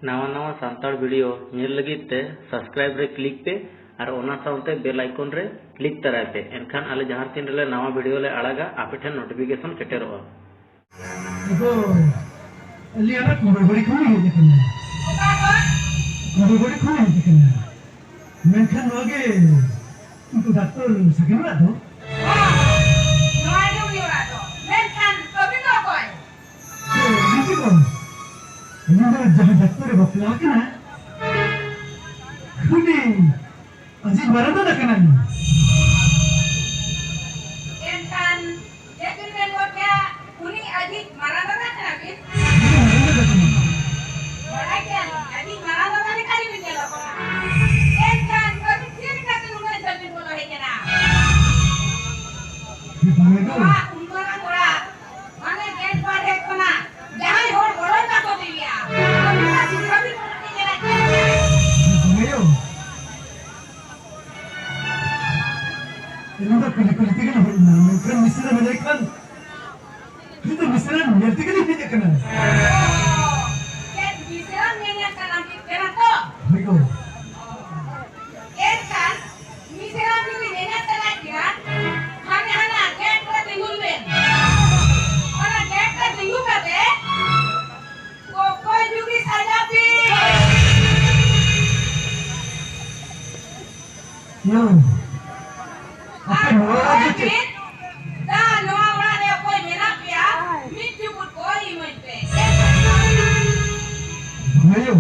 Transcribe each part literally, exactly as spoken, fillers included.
ᱱᱟᱣᱟ ᱱᱟᱣᱟ ᱥᱟᱱᱛᱟᱲ video ᱧᱮᱞ ᱞᱟᱹᱜᱤᱫ ᱛᱮ subscribe ᱨᱮ click ᱯᱮ ᱟᱨ ᱚᱱᱟ ᱥᱟᱶᱛᱮ bell icon ᱨᱮ click ᱛᱟᱨᱟᱭ ᱯᱮ᱾ ᱮᱱᱠᱷᱟᱱ ᱟᱞᱮ ᱡᱟᱦᱟᱸ ᱛᱤᱱ ᱨᱮᱞᱮ ᱱᱟᱣᱟ video ᱞᱮ ᱟᱲᱟᱜᱟ, ᱟᱯᱮ ᱴᱷᱮᱱ notification ᱥᱮᱴᱮᱨᱚᱜᱼᱟ᱾ ᱟᱫᱚ ᱟᱹᱞᱤᱧ ᱚᱱᱟ ᱠᱩᱢᱵᱟᱹᱵᱟᱹᱲᱤ ᱠᱷᱚᱱ ᱞᱤᱧ ᱦᱮᱡ ᱟᱠᱟᱱᱟ᱾ ᱚᱠᱟ ᱠᱷᱚᱱ? ᱠᱩᱢᱵᱟᱹᱵᱟᱹᱲᱤ ᱠᱷᱚᱱ ᱞᱤᱧ ᱦᱮᱡ ᱟᱠᱟᱱᱟ᱾ ᱢᱮᱱᱠᱷᱟᱱ ᱱᱚᱣᱟ ᱜᱮ ᱩᱱᱠᱩ ᱰᱟᱠᱛᱚᱨ ᱥᱟᱜᱮᱱ ᱚᱲᱟᱜ ᱫᱚ? ᱦᱚᱸ, ᱱᱚᱣᱟ ᱜᱮ ᱩᱱᱤ ᱚᱲᱟᱜ ᱫᱚ᱾ ᱢᱮᱱᱠᱷᱟᱱ ᱟᱹᱵᱤᱱ ᱫᱚ ᱚᱠᱚᱭ? ᱚ, ᱵᱤᱴᱤ ᱠᱚ, ᱤᱧ ᱫᱚ ᱡᱟᱦᱟᱸ ᱰᱟᱠᱛᱚᱨ ᱮ ᱵᱟᱯᱞᱟ ᱟᱠᱟᱱᱟ, ᱩᱱᱤ ᱟᱡᱤᱡ ᱢᱟᱨᱟᱝ ᱫᱟᱫᱟ ᱠᱟᱱᱟᱭ᱾ ᱮᱱᱠᱷᱟᱱ ᱪᱮᱫ ᱵᱤᱱ ᱢᱮᱱ ᱜᱚᱫ ᱠᱮᱫᱟ? ᱩᱱᱤ ᱟᱡᱤᱡ ᱢᱟᱨᱟᱝ ᱫᱟᱫᱟ ᱠᱟᱱᱟ ᱵᱤᱱ? ᱩᱱᱤ ᱢᱟᱨᱟᱝ ᱫᱟᱫᱟ ᱠᱟᱱᱟᱭ᱾ ᱵᱟᱲᱟᱭ ᱜᱮᱭᱟᱞᱤᱧ, ᱟᱡᱤᱡ ᱢᱟᱨᱟᱝ ᱫᱟᱫᱟ ᱞᱮᱠᱟ ᱜᱮᱵᱤᱱ ᱧᱮᱞᱚᱜ ᱠᱟᱱᱟ᱾ ᱮᱱᱠᱷᱟᱱ ᱟᱹᱵᱤᱱ ᱪᱮᱫ ᱞᱮᱠᱟᱛᱮ ᱱᱩᱱᱟᱹᱜ ᱡᱷᱟᱹᱞ ᱵᱤᱱ ᱵᱚᱞᱚ ᱦᱮᱡ ᱮᱱᱟ? ᱵᱟᱝ ᱫᱚ᱾ ᱱᱚᱣᱟ ᱩᱱ ᱢᱟᱨᱟᱝ ᱚᱲᱟᱜ, ᱢᱟᱱᱮ ᱜᱮᱴ ᱵᱟᱦᱨᱮ ᱠᱷᱚᱱᱟᱜ ᱡᱟᱦᱟᱸᱭ ᱦᱚᱲ ᱵᱚᱞᱚᱱ ᱵᱟᱠᱚ ᱫᱮᱨᱤᱭᱟ, ᱟᱹᱵᱤᱱ ᱢᱟ ᱥᱤᱫᱷᱟᱹ ᱵᱤᱱ ᱵᱚᱞᱚ ᱦᱮᱡ ᱮᱱᱟ᱾ ᱵᱟᱝ ᱫᱚ᱾ ᱤᱧ ᱫᱚ ᱠᱩᱞᱤ ᱠᱩᱞᱤ ᱛᱮᱜᱮᱧ ᱦᱮᱡ ᱮᱱᱟ, ᱢᱮᱱᱠᱷᱟᱱ ᱢᱤᱥᱨᱟ ᱢᱮᱱᱟᱭ ᱠᱷᱟᱱ ᱤᱧ ᱫᱚ ᱢᱤᱥᱨᱟ ᱧᱮᱞ ᱛᱮᱜᱮ ᱞᱤᱧ ᱦᱮᱡ ᱟᱠᱟᱱᱟ᱾ ᱪᱮᱫ ᱢᱤᱥᱨᱟ ᱧᱮᱧᱮᱞ ᱥᱟᱱᱟ ᱵᱤᱱ ᱠᱟᱱᱟ ᱛᱚ? ᱦᱳᱭ ᱜᱚ᱾ ᱮᱱᱠᱷᱟᱱ ᱢᱤᱥᱨᱟ ᱡᱩᱫᱤ ᱧᱮᱧᱮᱞ ᱥᱟᱱᱟᱭᱮᱫ ᱵᱤᱱᱟ, ᱦᱟᱱᱮ ᱦᱟᱱᱟ ᱜᱮᱴ ᱨᱮ ᱛᱤᱸᱜᱩᱱ ᱵᱤᱱ᱾ ᱚᱱᱟ ᱜᱮᱴ ᱨᱮ ᱛᱤᱸᱜᱩ ᱠᱟᱛᱮ ᱠᱚᱠᱚᱭ ᱡᱩᱜᱤ ᱥᱟᱡᱟᱣ ᱯᱮ᱾ ᱭᱳ, ᱟᱯᱮ ᱱᱚᱣᱟ ᱚᱲᱟᱜ ᱨᱮ ᱪᱮᱫ? ᱫᱟ, ᱱᱚᱣᱟ ᱚᱲᱟᱜ ᱨᱮ ᱚᱠᱚᱭ ᱢᱮᱱᱟᱜ ᱯᱮᱭᱟ? ᱢᱤᱫ ᱪᱩᱯᱩᱫ ᱠᱚᱭ ᱤᱢᱟᱹᱧ ᱯᱮ᱾ ᱵᱟᱝᱟ ᱭᱳ᱾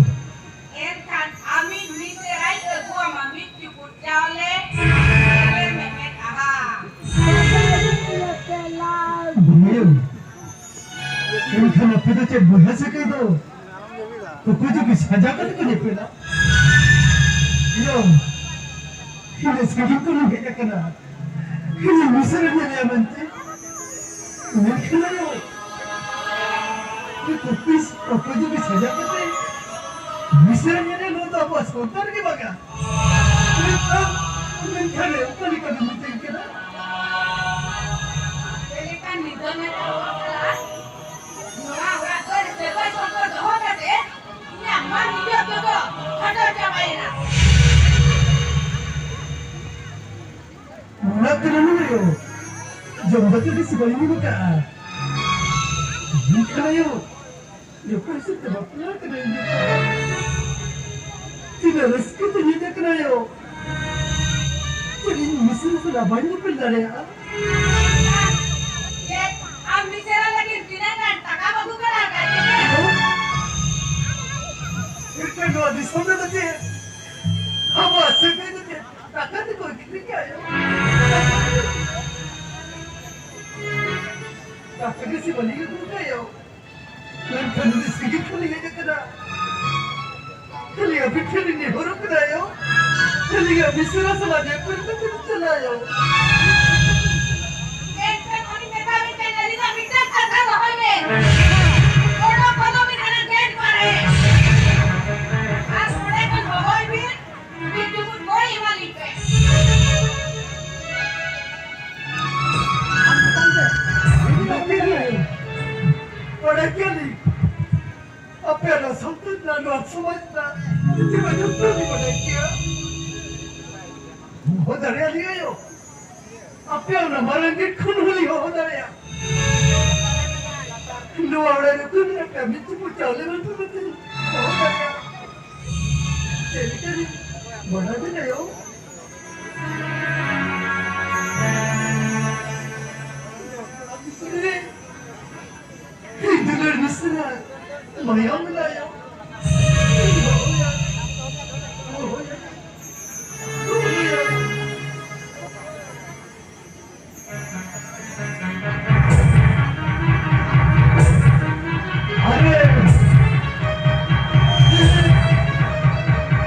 ᱮᱱᱠᱷᱟᱱ ᱟᱢᱤᱡ ᱢᱤᱥᱮᱨᱟᱭ ᱟᱹᱜᱩᱣᱟᱢᱟ ᱢᱤᱫ ᱪᱩᱯᱩᱫ ᱪᱟᱣᱞᱮ, ᱪᱟᱣᱞᱮ ᱢᱮᱱᱢᱮᱫ ᱟᱦᱟ᱾ ᱵᱟᱝᱟ ᱭᱳ᱾ ᱮᱱᱠᱷᱟᱱ ᱟᱯᱮ ᱫᱚ ᱪᱮᱫ ᱵᱚᱭᱦᱟ ᱥᱟᱹᱜᱟᱹᱭ ᱫᱚ? ᱚᱠᱚᱭ ᱡᱩᱫᱤ ᱥᱟᱡᱟᱣ ᱠᱟᱛᱮ ᱠᱚ ᱧᱮᱯᱮᱞᱟ? ᱤᱭᱟᱹ, ᱤᱧ ᱫᱚ ᱥᱟᱺᱜᱤᱧ ᱠᱷᱚᱱᱤᱧ ᱦᱮᱡ ᱟᱠᱟᱱᱟ᱾ ᱤᱧ ᱢᱤᱥᱨᱟ ᱧᱮᱞᱮᱭᱟ ᱢᱮᱱᱛᱮ᱾ ᱢᱮᱱᱠᱷᱟᱱ ᱟᱭᱳ, ᱚᱠᱚᱭ ᱡᱩᱫᱤ ᱥᱟᱡᱟᱣ ᱠᱟᱛᱮ ᱢᱤᱥᱨᱟ ᱧᱮᱞᱮ, ᱱᱚᱣᱟ ᱫᱚ ᱟᱵᱚᱣᱟᱜ ᱥᱟᱶᱛᱟ ᱨᱮᱜᱮ ᱵᱟᱝᱟ᱾ ᱢᱮᱱᱠᱷᱟᱱ, ᱢᱮᱱᱠᱷᱟᱱ ᱚᱠᱟ ᱞᱮᱠᱟ ᱵᱤᱱ ᱢᱤᱛᱟᱹᱧ ᱠᱟᱱᱟ? ᱪᱮᱫ ᱞᱮᱠᱟᱱ ᱱᱤᱫᱷᱟᱹᱱ ᱮ ᱫᱚᱦᱚ ᱠᱟᱜᱼᱟ? ᱱᱚᱣᱟ ᱚᱲᱟᱜ ᱫᱚ ᱥᱮᱵᱟ ᱥᱚᱱᱛᱚᱨ ᱫᱚᱦᱚ ᱠᱟᱛᱮ ᱤᱧᱟᱜ ᱢᱟ ᱠᱟᱱᱟ ᱱᱩᱭ ᱟᱭᱳ᱾ ᱡᱚᱢ ᱫᱟᱠᱟ ᱜᱮ ᱥᱮ ᱵᱟᱹᱧ ᱧᱩ ᱠᱟᱜᱼᱟ᱾ ᱤᱧ ᱠᱟᱱᱟ ᱟᱭᱳ᱾ ᱡᱚᱠᱷᱚᱱ ᱥᱮᱫ ᱛᱮ ᱵᱟᱯᱞᱟ ᱠᱟᱱᱟ ᱤᱧ᱾ ᱛᱤᱱᱟᱹᱜ ᱨᱟᱹᱥᱠᱟᱹ ᱛᱮ ᱧᱤᱫᱟᱹ ᱠᱟᱱᱟ ᱟᱭᱳ᱾ ᱪᱮᱫ ᱤᱧ ᱢᱤᱥᱨᱟ ᱥᱟᱞᱟᱜ ᱵᱟᱹᱧ ᱧᱮᱯᱮᱞ ᱫᱟᱲᱮᱭᱟᱜᱼᱟ? ᱪᱮᱫ? ᱟᱢ ᱢᱤᱥᱨᱟ ᱞᱟᱹᱜᱤᱫ ᱛᱤᱱᱟᱹᱜ ᱜᱟᱱ ᱴᱟᱠᱟᱢ ᱟᱹᱜᱩ ᱠᱟᱫᱟ ᱠᱟᱡᱮ? ᱮᱱᱠᱷᱟᱱ ᱱᱚᱣᱟ ᱫᱤᱥᱚᱢ ᱨᱮᱫᱚ ᱪᱮᱫ? ᱟᱵᱚᱣᱟᱜ ᱥᱟᱹᱜᱟᱹᱭ ᱫᱚ ᱪᱮᱫ? ᱴᱟᱠᱟ ᱛᱮᱠᱚ ᱟᱹᱠᱷᱨᱤᱧᱟ ᱟᱭᱳ᱾ ᱴᱟᱠᱟ ᱜᱮ ᱥᱮ ᱵᱟᱹᱞᱤᱧ ᱟᱹᱜᱩ ᱠᱟᱜ ᱟᱭᱳ᱾ ᱢᱮᱱᱠᱷᱟᱱ ᱩᱱᱤ ᱥᱤᱜᱤ ᱠᱷᱚᱱ ᱦᱮᱡ ᱟᱠᱟᱱᱟ᱾ ᱠᱷᱟᱹᱞᱤ ᱟᱹᱵᱤᱱ ᱴᱷᱮᱱ ᱞᱤᱧ ᱱᱮᱦᱚᱨᱚᱜ ᱠᱟᱱᱟ ᱟᱭᱳ᱾ ᱠᱷᱟᱹᱞᱤ ᱟᱹᱵᱤᱱ ᱥᱩᱨᱟ ᱥᱟᱞᱟᱜ ᱧᱮᱯᱮᱞ ᱠᱟᱛᱮ ᱞᱤᱧ ᱪᱟᱞᱟᱜᱼᱟ ᱟᱭᱳ᱾ ᱢᱮᱱᱠᱷᱟᱱ ᱩᱱᱤ ᱢᱮᱛᱟ ᱵᱤᱱ ᱠᱟᱱᱟ, ᱟᱹᱞᱤᱧᱟᱜ ᱢᱤᱫᱴᱟᱝ ᱠᱟᱛᱷᱟ ᱫᱚᱦᱚᱭ ᱵᱤᱱ᱾ ᱚᱰᱚᱠ ᱠᱚᱫᱚ ᱵᱤᱱ ᱦᱟᱱᱟ ᱜᱮᱴ ᱵᱟᱦᱨᱮ᱾ ᱟᱨ ᱱᱚᱰᱮ ᱠᱷᱚᱱ ᱦᱚᱦᱚᱭ ᱵᱤᱱ᱾ ᱢᱤᱫ ᱪᱩᱯᱩᱫ ᱜᱚᱭ ᱮᱢᱟᱞᱤᱧ ᱯᱮ᱾ ᱵᱟᱰᱟᱭ ᱠᱮᱭᱟᱞᱤᱧ, ᱟᱯᱮ ᱱᱚᱣᱟ ᱥᱟᱶᱛᱟ ᱨᱮᱱᱟᱜ, ᱱᱚᱣᱟ ᱥᱚᱢᱟᱡᱽ ᱨᱮᱱᱟᱜ ᱱᱤᱛᱤ ᱢᱟ ᱡᱚᱛᱚ ᱞᱤᱧ ᱵᱟᱰᱟᱭ ᱠᱮᱭᱟ᱾ ᱦᱚᱦᱚ ᱫᱟᱲᱮᱭᱟᱞᱤᱧ ᱟᱭᱳ᱾ ᱟᱯᱮ ᱚᱱᱟ ᱢᱟᱨᱟᱝ ᱜᱮᱴ ᱠᱷᱚᱱ ᱦᱚᱸᱞᱤᱧ ᱦᱚᱦᱚ ᱫᱟᱲᱮᱭᱟᱜᱼᱟ᱾ ᱱᱚᱣᱟ ᱚᱲᱟᱜ ᱨᱮ ᱚᱠᱚᱭ ᱢᱮᱱᱟᱜ ᱯᱮᱭᱟ? ᱢᱤᱫ ᱪᱩᱯᱩᱫ ᱪᱟᱣᱞᱮ ᱵᱟᱹᱱᱩᱜ ᱛᱟᱯᱮᱭᱟ᱾ ᱦᱚᱦᱚ ᱫᱟᱲᱮᱭᱟᱜᱼᱟ᱾ ᱪᱮᱫ ᱞᱮᱠᱟ ᱨᱮ? ᱵᱟᱰᱟᱭ ᱵᱮᱱ ᱟᱭᱳ᱾ ᱤᱧ ᱫᱩᱞᱟᱹᱲ ᱢᱤᱥᱨᱟ, ᱢᱟᱭᱟᱢ ᱢᱮᱱᱟᱭᱟ᱾ ᱟᱨᱮ,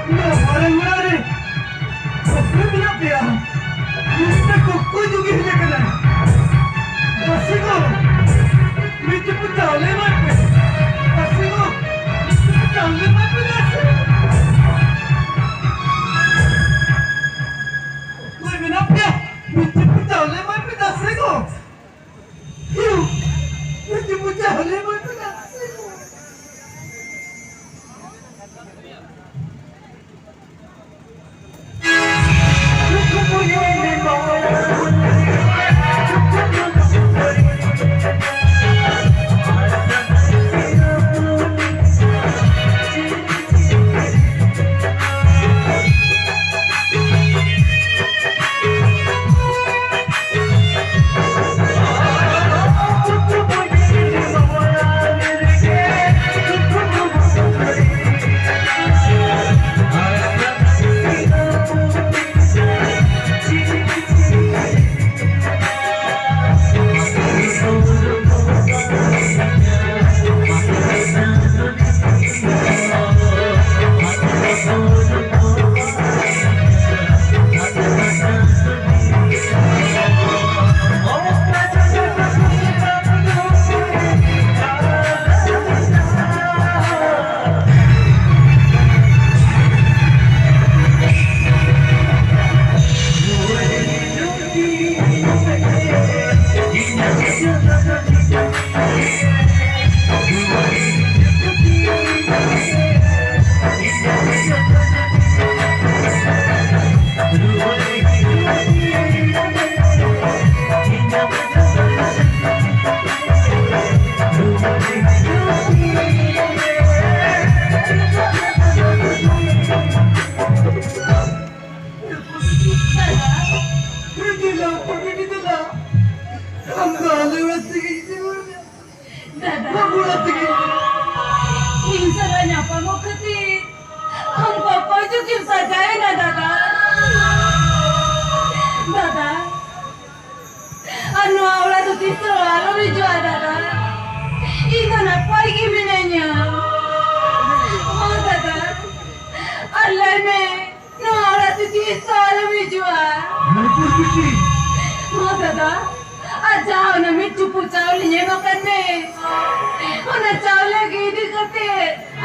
ᱱᱚᱣᱟ ᱢᱟᱨᱟᱝ ᱚᱲᱟᱜ ᱨᱮ ᱚᱠᱚᱭ ᱢᱮᱱᱟᱜ ᱯᱮᱭᱟ? ᱯᱚᱨᱢᱤᱴᱤ ᱫᱮᱞᱟ, ᱟᱢ ᱫᱚ ᱟᱞᱮ ᱚᱲᱟᱜ ᱛᱮᱜᱮ ᱤᱫᱤ ᱨᱩᱣᱟᱹᱲ ᱢᱮ᱾ ᱫᱟᱫᱟ, ᱟᱢ ᱚᱲᱟᱜ ᱛᱮᱜᱮ ᱤᱫᱤ ᱨᱩᱣᱟᱹᱲ ᱢᱮ᱾ ᱤᱧ ᱥᱟᱞᱟᱜ ᱧᱟᱯᱟᱢᱚᱜ ᱠᱷᱟᱹᱛᱤᱨ ᱟᱢ ᱯᱟᱯᱟ ᱡᱩᱜᱤᱢ ᱥᱟᱡᱟᱣᱮᱱᱟ ᱫᱟᱫᱟ᱾ ᱫᱟᱫᱟ, ᱟᱨ ᱱᱚᱣᱟ ᱚᱲᱟᱜ ᱫᱚ ᱛᱤᱥ ᱨᱮᱦᱚᱸ ᱟᱞᱚᱢ ᱦᱤᱡᱩᱜᱼᱟ ᱫᱟᱫᱟ᱾ ᱤᱧ ᱫᱚ ᱱᱟᱯᱟᱭ ᱜᱮ ᱢᱤᱱᱟᱹᱧᱟ᱾ ᱦᱚᱸ ᱫᱟᱫᱟ, ᱟᱨ ᱞᱟᱹᱭ ᱢᱮ, ᱱᱚᱣᱟ ᱚᱲᱟᱜ ᱛᱮ ᱛᱤᱥ ᱦᱚᱸ ᱟᱞᱚᱢ ᱦᱤᱡᱩᱜᱼᱟ᱾ ᱱᱩᱠᱩᱨ ᱵᱤᱴᱤ᱾ ᱦᱚᱸ ᱫᱟᱫᱟ, ᱟᱨ ᱡᱟᱦᱟᱸ ᱚᱱᱟ ᱢᱤᱫ ᱪᱩᱯᱩᱫ ᱪᱟᱣᱞᱮᱧ ᱮᱢ ᱟᱠᱟᱫ ᱢᱮ, ᱚᱱᱟ ᱪᱟᱣᱞᱮ ᱜᱮ ᱤᱫᱤ ᱠᱟᱛᱮ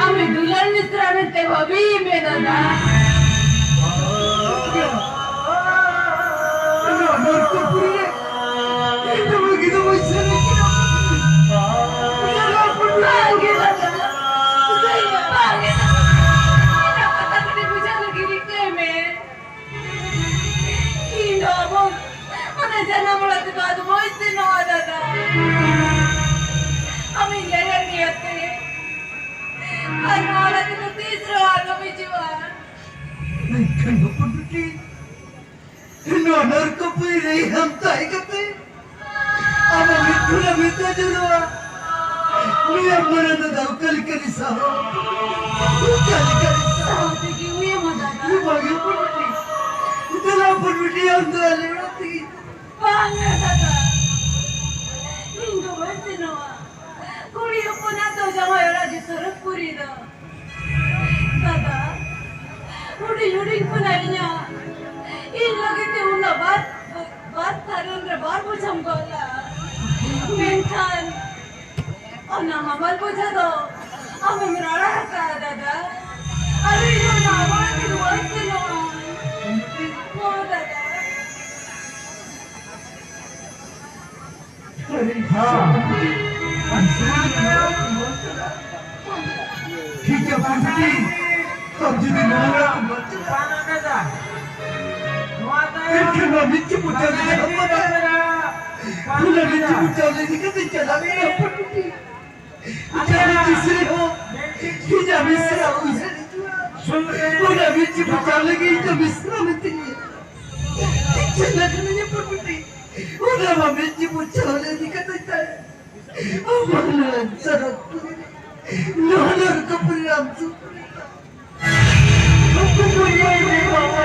ᱟᱢ ᱫᱩᱞᱟᱹᱲ ᱢᱤᱥᱨᱟ ᱢᱮᱱᱛᱮ ᱵᱷᱟᱹᱵᱤᱭᱮ ᱢᱮ ᱫᱟᱫᱟ᱾ ᱱᱚᱣᱟ ᱱᱚᱨᱠᱚᱯᱩᱨᱤ ᱨᱮ ᱤᱧ ᱫᱚ ᱵᱟᱹᱜᱤ ᱫᱚ ᱵᱟᱹᱧ ᱥᱮᱱ ᱠᱟᱱᱟ᱾ ᱵᱟᱝ ᱜᱮ ᱫᱟᱫᱟ, ᱵᱟᱝ ᱜᱮ ᱫᱟᱫᱟ, ᱤᱧᱟᱹᱜ ᱠᱟᱛᱷᱟ ᱠᱟᱹᱴᱤᱡ ᱵᱩᱡᱷᱟᱹᱣ ᱞᱟᱹᱜᱤᱫ ᱨᱤᱠᱟᱹᱭ ᱢᱮ᱾ ᱤᱧ ᱫᱚ ᱟᱵᱚ ᱚᱱᱟ ᱡᱟᱱᱟᱢ ᱚᱲᱟᱜ ᱛᱮᱫᱚ ᱟᱫᱚ ᱵᱟᱹᱧ ᱥᱮᱱᱚᱜᱼᱟ ᱫᱟᱫᱟ᱾ ᱟᱢᱤᱧ ᱞᱟᱹᱭᱟᱫ ᱢᱮᱭᱟ ᱥᱮ, ᱟᱨ ᱱᱚᱣᱟ ᱚᱲᱟᱜ ᱛᱮᱫᱚ ᱛᱤᱥ ᱨᱮᱦᱚᱸ ᱟᱞᱚᱢ ᱦᱤᱡᱩᱜᱼᱟ᱾ ᱢᱮᱱᱠᱷᱟᱱ ᱦᱚᱯᱚᱱ ᱵᱤᱴᱤ, ᱱᱚᱣᱟ ᱱᱚᱨᱠᱚᱯᱩᱨᱤ ᱨᱮ ᱟᱢ ᱛᱟᱦᱮᱸ ᱠᱟᱛᱮ ᱟᱢᱟᱜ ᱢᱤᱫ ᱠᱷᱩᱞᱟ ᱢᱮᱛᱟ ᱡᱚᱱᱚᱜᱼᱟ᱾ ᱱᱩᱭᱟᱜ ᱢᱚᱱᱮ ᱫᱚ ᱚᱠᱟ ᱞᱮᱠᱟ ᱨᱮ ᱥᱟᱦᱟᱣ? ᱚᱠᱟ ᱞᱮᱠᱟ ᱨᱮ ᱥᱟᱦᱟᱣ? ᱥᱟᱦᱟᱣ ᱛᱮᱜᱮ ᱦᱩᱭ ᱟᱢᱟ ᱫᱟᱫᱟ᱾ ᱵᱟᱝ ᱦᱚᱯᱚᱱ ᱵᱤᱴᱤ, ᱫᱮᱞᱟ ᱦᱚᱯᱚᱱ ᱵᱤᱴᱤ, ᱟᱢ ᱫᱚ ᱟᱞᱮ ᱚᱲᱟᱜ ᱛᱮᱜᱮ᱾ ᱵᱟᱝ ᱫᱟᱫᱟ, ᱤᱧ ᱫᱚ ᱵᱟᱹᱧ ᱥᱮᱱᱚᱜᱼᱟ᱾ ᱠᱩᱲᱤ ᱦᱚᱯᱚᱱᱟᱜ ᱫᱚ ᱡᱟᱶᱟᱭ ᱚᱲᱟᱜ ᱜᱮ ᱥᱚᱨᱚᱜᱽᱯᱩᱨᱤ ᱫᱚ᱾ ᱫᱟᱫᱟ, ᱦᱩᱰᱤᱧ ᱦᱩᱰᱤᱧ ᱠᱷᱚᱱᱟᱜ ᱤᱧᱟᱜ, ᱤᱧ ᱞᱟᱹᱜᱤᱫ ᱛᱮ ᱩᱱᱟᱹᱜ ᱵᱟᱨ, ᱵᱟᱨ ᱛᱷᱟᱨᱩᱱ ᱨᱮ ᱵᱟᱨ ᱵᱚᱪᱷᱟᱢ ᱜᱚᱜ ᱞᱟᱜᱼᱟ᱾ ᱢᱮᱱᱠᱷᱟᱱ ᱚᱱᱟ ᱦᱟᱢᱟᱞ ᱵᱚᱡᱷᱟ ᱫᱚ ᱟᱢᱮᱢ ᱨᱟᱲᱟ ᱟᱠᱟᱫᱼᱟ ᱫᱟᱫᱟ᱾ ᱟᱨ ᱤᱧ ᱚᱱᱟ ᱦᱟᱢᱟᱞ ᱛᱮ ᱵᱟᱹᱧ ᱥᱮᱱᱚᱜᱼᱟ᱾ ᱦᱚᱸ ᱫᱟᱫᱟ᱾ ᱦᱮᱸ᱾ ᱴᱷᱤᱠ ᱜᱮᱭᱟ ᱯᱚᱱᱰᱤᱛ ᱡᱤ, ᱟᱢ ᱡᱩᱫᱤ ᱱᱚᱣᱟ ᱚᱲᱟᱜ ᱮᱢ ᱵᱟᱹᱜᱤᱭᱟ, ᱮᱱᱠᱷᱟᱱ ᱱᱚᱣᱟ ᱢᱤᱫ ᱪᱩᱯᱩᱫ ᱪᱟᱣᱞᱮ ᱡᱟᱦᱟᱸ ᱢᱮᱱᱟᱜᱼᱟ, ᱚᱱᱟ ᱢᱤᱫ ᱪᱩᱯᱩᱫ ᱪᱟᱣᱞᱮ ᱤᱫᱤ ᱠᱟᱛᱮ ᱪᱟᱞᱟᱜ ᱢᱮ ᱯᱚᱱᱰᱤᱛ ᱡᱤ᱾ ᱡᱟᱦᱟᱸ ᱛᱤᱥ ᱨᱮᱦᱚᱸ ᱤᱧᱟᱜ ᱢᱤᱥᱨᱟ ᱩᱭᱦᱟᱹᱨ ᱦᱤᱡᱩᱜᱼᱟ, ᱚᱱᱟ ᱢᱤᱫ ᱪᱩᱯᱩᱫ ᱪᱟᱣᱞᱮ ᱜᱮ ᱤᱧ ᱫᱚ ᱢᱤᱥᱨᱟ ᱢᱤᱛᱟᱹᱧᱟ᱾ ᱪᱟᱞᱟᱜ ᱠᱟᱹᱱᱟᱹᱧ ᱦᱚᱯᱚᱱ ᱵᱤᱴᱤ᱾ ᱚᱱᱟ ᱢᱟ ᱢᱤᱫ ᱡᱤᱵᱚᱱ ᱪᱟᱣᱞᱮ ᱤᱫᱤ ᱠᱟᱛᱮ ᱛᱟᱭ᱾ ᱟᱢᱟᱜ ᱱᱚᱣᱟ ᱥᱟᱨᱟᱯᱩᱨᱤ, ᱱᱚᱣᱟ ᱱᱚᱨᱠᱚᱯᱩᱨᱤ ᱨᱮ ᱟᱢ ᱥᱩᱠ ᱨᱮ᱾ ᱩᱱᱠᱩ ᱠᱚ ᱧᱮᱞ ᱢᱮ ᱵᱟᱵᱟ᱾